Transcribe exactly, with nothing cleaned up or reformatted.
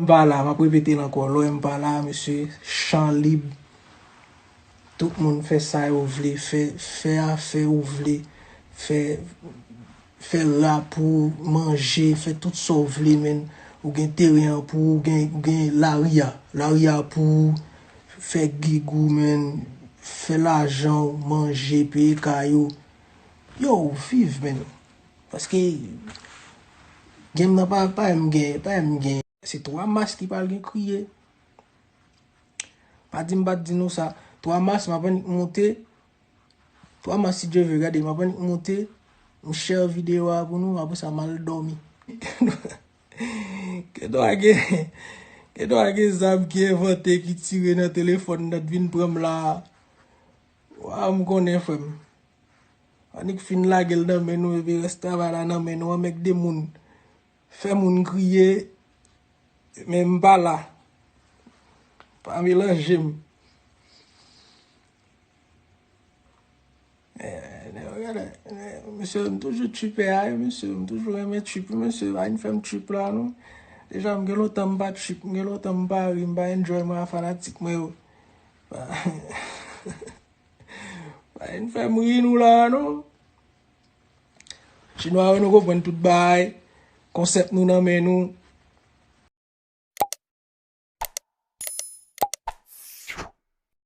Pa la, m ap repete l ankò. Lè w wè m pa la, mesye, chan lib. Tout moun fè sa yo vle, fè, fè afè ou vle, fè, fè la pou ou, manje, fè tout sa w vle, menn. Ou gen teren an pou ou, ou gen, ou gen lari a. Lari a pou ou, fè gig ou, menn. Fè lajan w, manje, peye kay ou. Yo, viv, menn. Paske game nan pa, pa menm gen, pa menm gen. Se twa mas ki pral gen kriye. Pa di m pa t di nou sa. Twa mas, m ap annik monte. Twa mas, si Dye vle, gade, m ap annik monte. M share videyo a pou nou, apre sa, m al dòmi. Gen dwa gen, gen dwa gen zam ki envante, ki tire nan telefòn nan, t vin pran m la. Waw, m konnen, frè m. Annik fin lage l nan men nou, epi rès travay la nan men nou, anmègde moun. Fè moun kriye, men m pa la. Pa melanje m. Eh, eh, eh, mesye, m toujou tripè a, wi, mesye, m toujou renmen trip, wi, mesye, pa vin fè m trip la, non. Deja, m gen lontan m pa trip, m gen lontan m pa ri, m pa enjoy mwen a fanatik mwen yo. Pa, pa vin fè m ri nou la, non. Chinwa yo, nou konprann tout bagay. Konsèp nou nan men nou.